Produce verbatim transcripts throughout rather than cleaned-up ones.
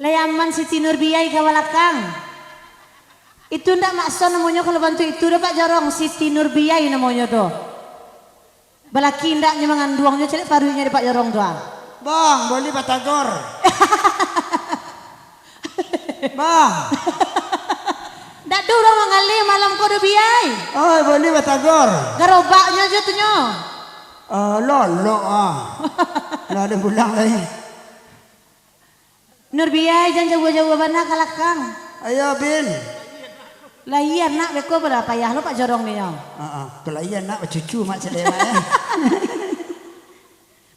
Lai aman Siti Nurbiai ka balakang. Itu ndak Mak Son namonyo, kalau bantuak itu doh Pak Jorong, Siti Nurbiai namonyo tu. Balaki ndaknyo manganduangnyo, caliak paruiknyo di Pak Jorong tu, ah. Bang, boleh batagor. Bang. Ndak ado urang manggaleh malam ko doh, Biai. Oi, boleh batagor. Garobaknyo jo tu nyo. Ah, lolok, ah. Lah, den pulang lai. Nurbiai, jan jauah-jauah bana ka lakang. Ayo, Bin. Lahia anak beko, pado payah lo Pak Jorong ni, yo. Ah, ah. Kalau lahia anak, bacucu mak caliak, eh.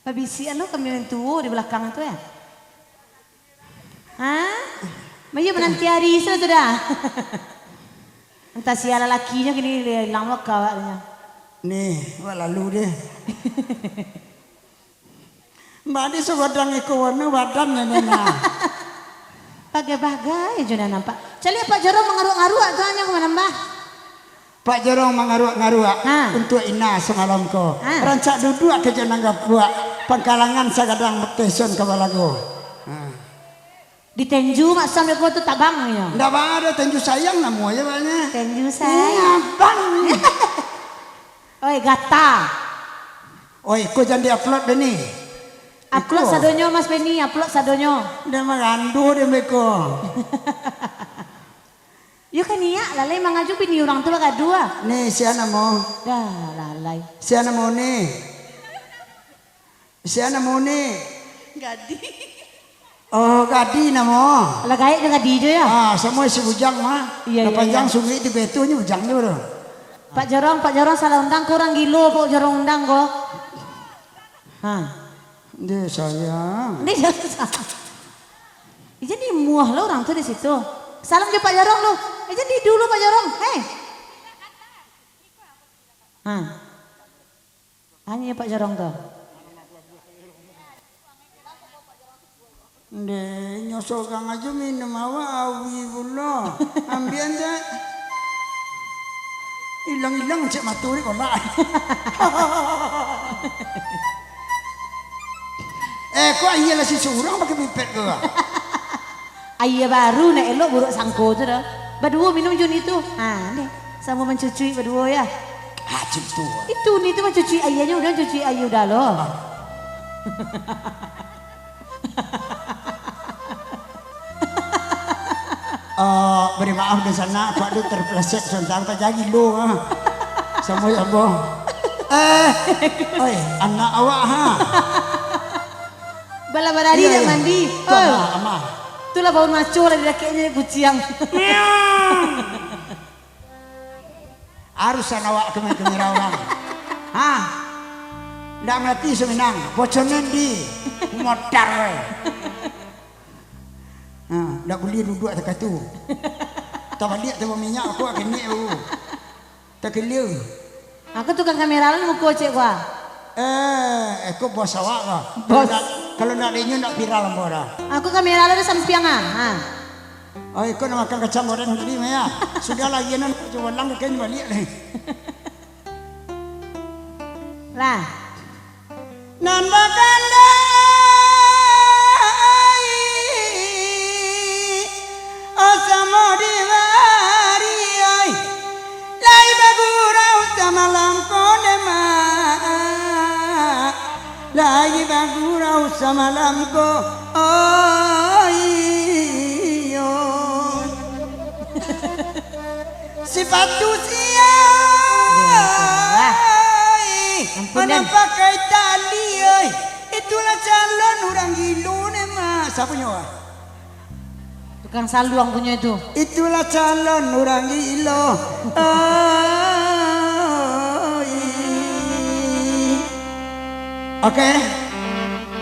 Babisiak lo kami urang tuo di balakang tu, yo. Ha? Mayo mananti ari sudah tu dah. Antah sia lalakinyo kini ilang lo ka awaknyo. Ni, awak lalu deh. Badi sagadang iko warna badannyo ni, nah. Bagai-bagai jo nan nampak. Caliak Pak Jorong mangaruak-ngaruak tu, anyo ka manambah. Pak Jorong mangaruak-ngaruak Ha. untuak Ina samalam ko. Ha. Rancak duduak ka jo nan gapuak, pangkalangan sagadang bakeson ka balago. Ha. Ditenju Mak Son beko tu tabang nyo. Ndak baa doh, tenju sayang namo aja, Pak, nyo. Tenju sayang. Abang. Oi, gata. Oi, ko jan di-upload, Beni. Upload Iko. sadonyo, Mas Beni, upload sadonyo. Dia maganduh dia beko. Yo kan niak, lalai mangaju bini urang tu bagaduah. Ni, sia namo? Dah, lalai. Sia namo ni? Sia namo ni? Gadih. Oh, Gadih namo. Alah, gaek jo Gadih jo, yo? Ah, samo isi bujang mah. Iya, Lah iya, panjang iya. sungai di beto nyo bujang jo tu. Pak Jorong, Pak Jorong salah undang ko urang gilo, Pak Jorong undang ko. Ha. Deh, sayang. Ni, jadi muah lo urang tu di situ. Salam jo Pak Jorong lo. Eh, jadi dulu Pak Jorong. Hei. Ha. Anyo Pak Jorong tu. Ndeh, nyo sorang ajo minum, awak awi pulo. Ambiak, Ndeh. Ilang-ilang cek mato ni kolak. Eh, kok aia lah si surang pakai pipet ko? Aia baru nak elok buruak sangko tu dah. Baduo minum jo ni tu. Ha, ni. Samo mancucui baduo ya. Ha, cem tu. Itu ni tu mancucui aianyo udah, cucui aia udah lo. Ah. Eh, bari maaf di sana, Pak tu terpleset sebentar, tajadi lo, ah. Samo ya, Bang. Eh, oi, anak awak, ha. Balah barari Iya, dak iya. mandi. Tu Oi. amah, amah. Itulah bau maco lah di dakeknyo kuciang. Arusan awak kami-kami urang. Ha? Ndak mangarati Suminang. Boconan di modar. Ha, ndak buliah duduak takatu. Tabaliak tu minyak aku kenek aku. Takelia. Aku tukang kamera lo muko cek gua. Eh, aku bos awak lah. Bos. Kalau ndak, kalau ndak denyo ndak viral ambo dah. Aku kamera lo di sampiang ah. Ha. Oh, iko nak makan kacang goreng tadi, Maya. Sudahlah, iya nan cuba lang kain baliak deh. Lah. Nan bakandai, oh, samo di mari, ai. Lai bagurau samalam ko, Demak. Lai bagurau samalam ko, oi, yo. Sipatu sia, Ampun, Den. manang pakai tali, oi. Itulah calon urang gilo, Demak. Siapa nyo? Tukang saluang punyo itu. Itulah calon urang gilo. Oi. Oke.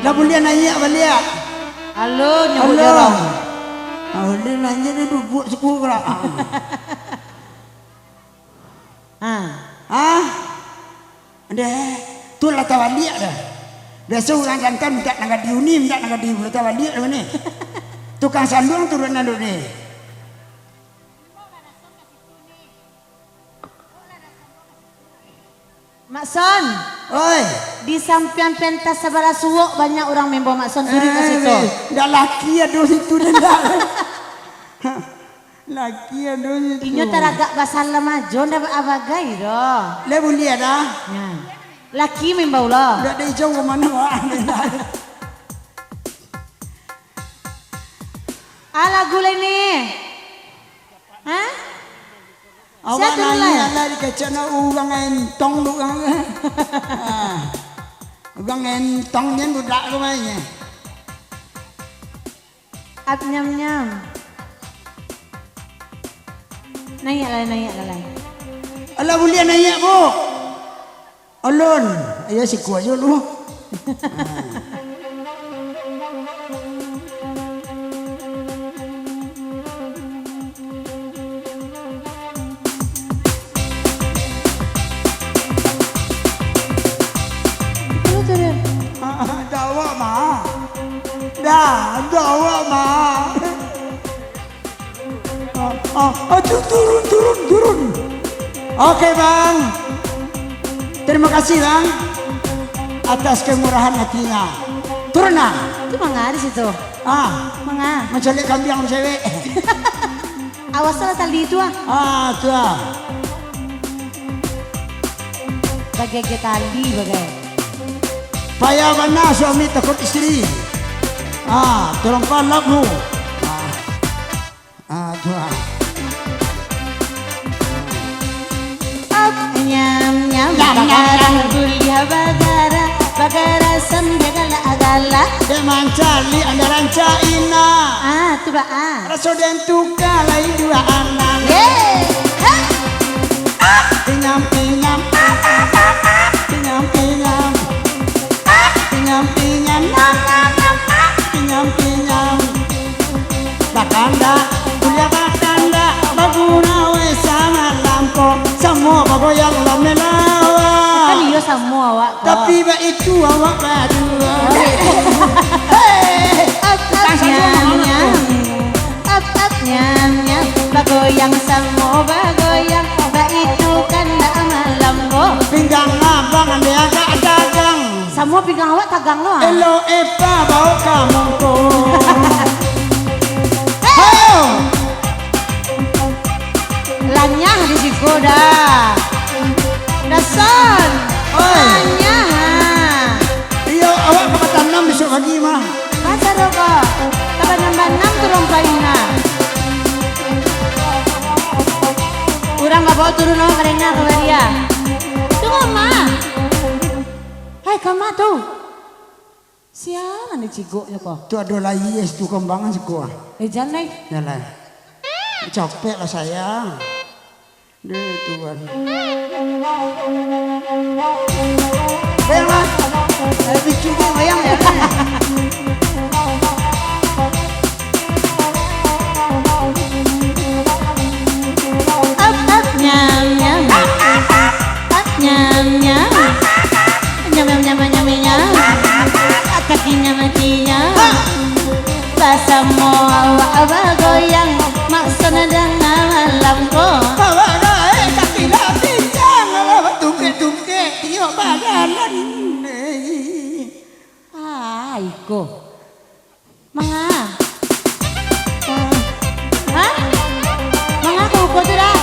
Lah buliah naiak baliak. Halo, nyebut Halo. jorong. Ah, buliah naiak dia duduk suku pula. Ah. Ha. Ha? Ndeh, tu lah tabaliak dah. Biaso urang jantan mintak nan ka diuni, mintak nan ka diuni, lah tabaliak dah ni. Tukang saluang turun nan duduk ni. Mak Son. Oi. Di sampiang pentas sabalah suok banyak urang membawa mak sanduri ka situ. Eh, ndak laki ado situ, ndak. Laki ado situ. Inyo taragak basalam ajo, ndak ba-, abagai doh. Lai buliah dah. Nah. Laki membawa lo. Ndak ada ijau ka mano, wak. Ah, lagu lai ni. Hah? Awak naiak lah di kecek nak urang entong tu kan. Ah. Urang entong jen budak tu mainnya. Ap nyam nyam. Naiak lah, naiak lah, lai. Alah, buliah naiak, Bu. Alun, iyo siko ajo lu. Ah, jawab, mah. Dah, jawab, mah. Ah, ah, tu, turun, turun, turun. Oke, Bang. Terima kasih, Bang, atas kemurahan hatinya. Turun, Bang. Itu manga di situ. Ah. Manga. Mencari kambing cewek. Awas lah tali itu, ah. Ah, tu, ah. Bagai-bagai tali, bagai. Payah bana suami takut istri. Ah, terompa labu. Ah. Ah, tu ah. Ap, nyam, nyam, nyam, nyam, bagara, nyam. Kuliah bagara, bagara sambil galak-galak. Dek mancaliak anda rancak ina. Ah, tu ba, ah. Raso den tuka lai dua anak. Yeay. Hah? Ap, nyam, nyam, ap, ap, ap, ap, nyam, nyam. Ap, nyam, nyam, ap, ap, ap, ap, nyam, nyam. Bakandak, kuliah bakandak, bagurau samalam ko, samua bagoyang lah melawa. Kan iyo samua awak ko. Tapi baitu awak badua. Oh, iyo. Hei, ap, ap, nyam, nyam. Ap, ap, nyam, nyam. Bagoyang samua bagoyang, baitu kandak malam ko. Pinggang abang diagak dagang. Samua pinggang awak tagang lo, ah. Elok epa baok ka mongko. Hei! Hayo! Lanyah di siko dah. Dason. Oi. Lanyah, ah. Iyo, awak ka batanam bisuak pagi mah. Masa ro ko? Ka banam-banam tu rumpaina. Urang babaok turun awak ka danga ka baria. Tunggu, mah. Hai, kama tu. Sia nan dicigoknyo ko? Tu ado lai es tu kambangan siko ah. Eh, jan lai. Jan lai. Capek lah saya. Deh, Tuhan. Bayang lah. Eh, dicubuk bayang ya. Ap, ap, nyam, nyam. Ap, nyam, nyam. Nyam, nyam, nyam, nyam, nyam. Kaki nyam, kaki nyam. Basamo awak bagoyang, makso nan danga malam ko. Awak dah, eh, kaki lah pincang, awak tungkek-tungkek, tiok bajalan. Ah, iko. Manga? Hah? Manga ka muko tu dah?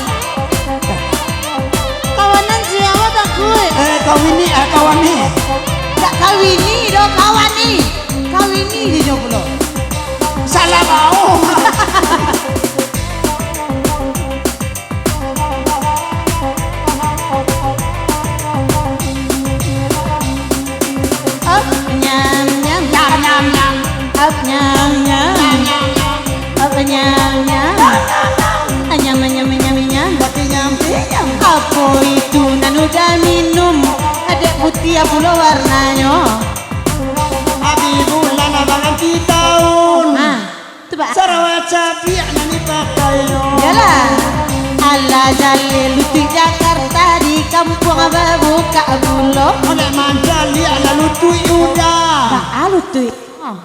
Kawanan si awak takuik. Eh, kawini, eh, kawani. Dak kawini doh, kawani. Kawini dinyo pulo. Salah baok. Ap, nyam, nyam. Nyam, nyam, nyam. Ap, nyam, nyam. Nyam, nyam, nyam. Ap, nyam, nyam. Nyam, nyam, nyam, nyam, nyam. Tapi nyam, nyam. Apo itu nan udah minum? Dek putiah pulo warnanyo. Abi bulan abang anti taun. Ah. Tu ba. Sarawa cabiak nan dipakainyo. Yalah. Alah jaleh lutuik Jakarta, di kampuang babukak pulo. Anak mancaliak lah lutuik udah. Baa lutuik? Oh.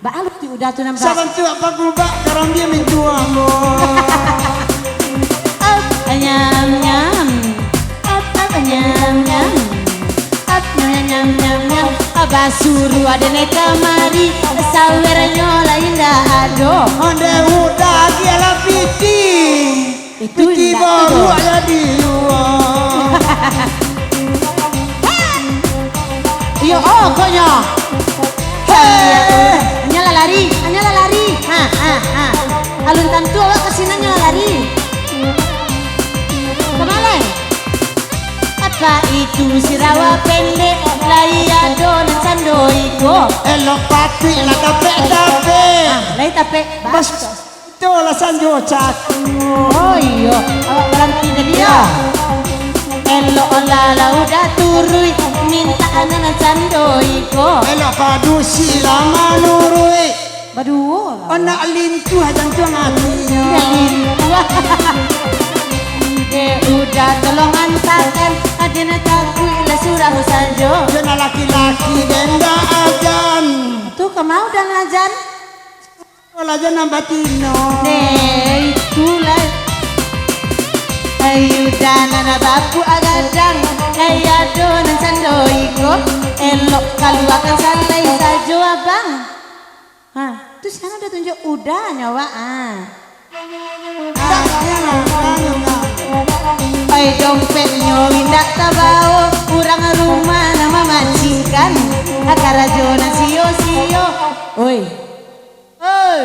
Baa lutuik udah tu nan ba. Sabantuak pagubak karambia mintuang, boh. Ap, nyam, nyam. Ap, ap, nyam, nyam. Ap, nyam, nyam, Nyam, nyam, nyam, basuruah den kamari, sawernyo lai indak ado. Onde udah agiah lah piti. Itu piti indak tu baru doh. Aja di luar. Iyo, oh, konyo. Hei. Nyo lah lari, nyo lah lari. Ha, ha, ha. Alun tantu awak ka sinan nyo lah lari. Kama lai? Apa itu sirawa pendek, lai ado nan sando iko? Elok patuik lah tapek-tapek. Ah, lai tapek. Bas, itulah sanjo cako. Oh iyo, awak baranti jadi yo. Ya. Elok lah, lah udah turuik, mintak nan sando iko. Elok padusi lah manuruik. Baduo lah. Anak lintuah jantuang atinyo. Indak lintuah. Dek udah tolong antakan, aden takuik lah surang sajo. Jangan laki-laki denda ajan. Tu kama udah ajan. Kalau ajan nambah tino. Deh, itulah. Ayu dan anak bapu agadang, ayo ado nan sando iko, elok kaluakan salai sajo abang. Ha, tu sinan udah tunjuak udahnyo, Wak, ah. Oi, dompetnyo indak tabao, urang rumah nan mamacikkan, karajo nan sio-sio. Oi. Oi.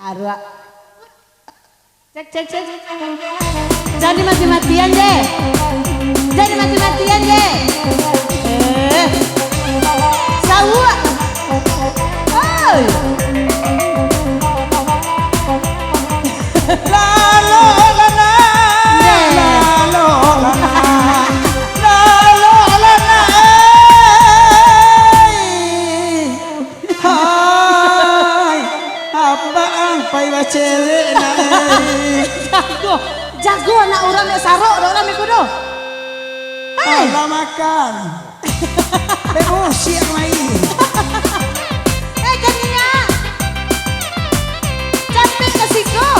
Aruak. Cek, cek, cek. Jan dimati-matian, je. Jan dimati-matian, je. Eh. Sawuak. Oi. Lalo lana, lalo lana, lalo lana, eh. Hai, apa ang pai bacelek nak, eh? Jago, jago anak urang dek sarok dek urang beko doh. Hai. Alah makan. Emosi ang main. Eh, jadinya. Capek ka siko.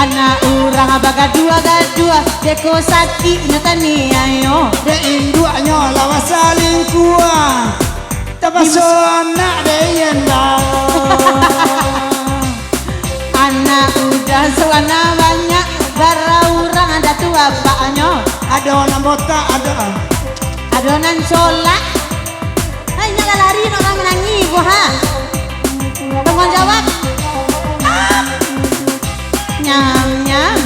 Anak urang bagaduah-gaduah, beko sakiknyo taniayo. Dek induaknyo lawa salingkuah, tapaso anak dek iyandau. Anak udah sawana banyak, bara urang ado tu bapaknyo. Ado nan botak, ado. Ado nan colak. Hai, nyo lah lari, nak urang manangih ko, ha. Tangguang jawab. Nyam, nyam.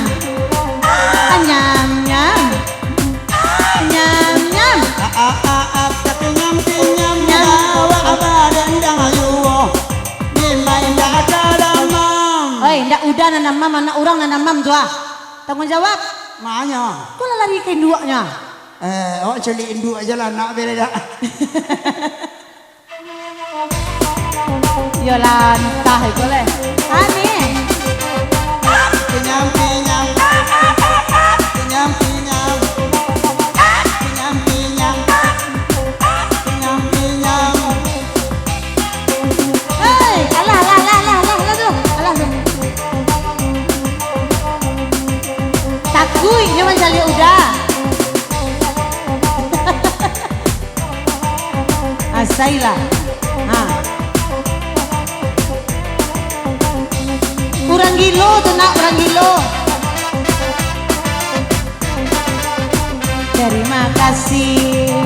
Nyam, nyam. Nyam, nyam. Ah, ah, ah, ah, tapi nyam, nyam, nyam. Awak abah dendang ayu. Di main dah ada damam. Oi, ndak udah nan damam, anak urang nan damam tu, ah. Tangguang jawab. Manyo? Tu lah lari ka induaknyo. Eh, awak caliak induak aja lah, nak bere dak? Yo lah, antah iko leh. Ani. Pinyam, pinyam. Pinyam, pinyam. Pinyam, pinyam. Pinyam, pinyam. Hei, alah, alah, alah, alah, alah, alah tu, alah tu. Takuik nyo mancaliak udah. Asailah. Ha. Urang gilo tu nak, urang gilo. Terima kasih.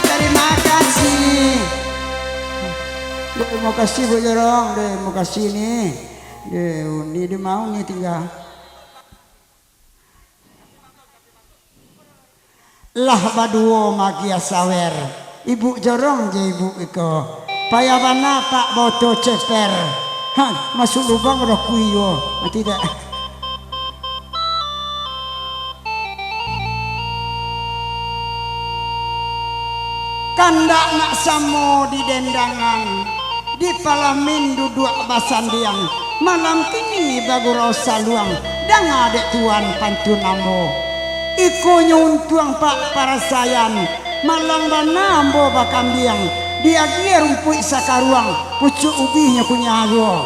Terima kasih. Terima kasih, Bu Jorong. Terima kasih ni. Deh, ni dia mau ni tinggal. Lah baduo magiah sawer. Ibu jorong je ibu iko. Payah bana pak boto ceper. Ha, masuk lubang udah kuio. Mati dak? Kandak nak samo di dendangan, di palamin duduak basandiang, malam kini bagurau saluang, danga dek tuan pantun ambo. Ikonyo untuang pak parasaian, malang bana ambo bakambiang, diagiah rumpuik sakaruang, pucuak ubihnyo kunyah juo.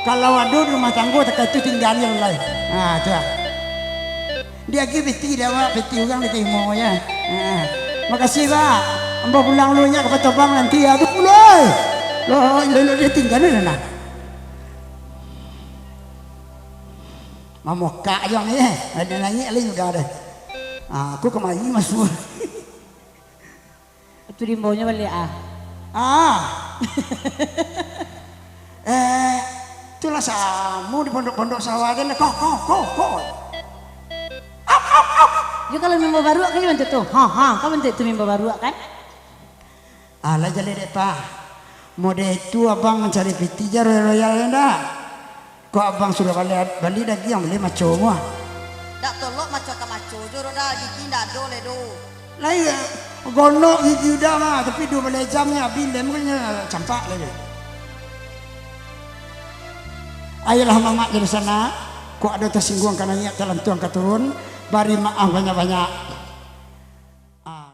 Kalau ado di rumah tanggo takah tu tinggali lai. Ha, tu lah. Diagiah piti dek awak, piti urang ditarimo, yo. Ha. Makasih, Pak. Ambo pulang dulu nyo ka Kota Bang nanti, yo. Aduh, pulang. Lah, ilah-ilah ditinggali lah, nah. Mamokak jo ni, eh. Ado naiak lai udah deh. Ha, aku kamari masuak. Tu diimbonyo baliak, ah. Ah. Eh, itulah samo di pondok-pondok sawah tu lah. Ko, ko, ko, ko. Au, au, au. Yo, kalau maimbau baruak kan macam tu. Ha, ha, kan macam tu maimbau baruak kan? Alah jaleh dek, Pak. Mode itu abang mancari piti ja royal-royal ndak? Kok abang sudah bali, bali dagiang, bali maco mua? Dak tolok maco ka maco jo, Roda, gigi ndak ado lai do. Lai, gonok gigi udah mah, tapi duo baleh jam nyo abih, lem kan nyo campak lai. Ayolah mamak jadi sanak, kok ado tasingguang ka naiak, talantuang ka turun, bari maaf banyak-banyak.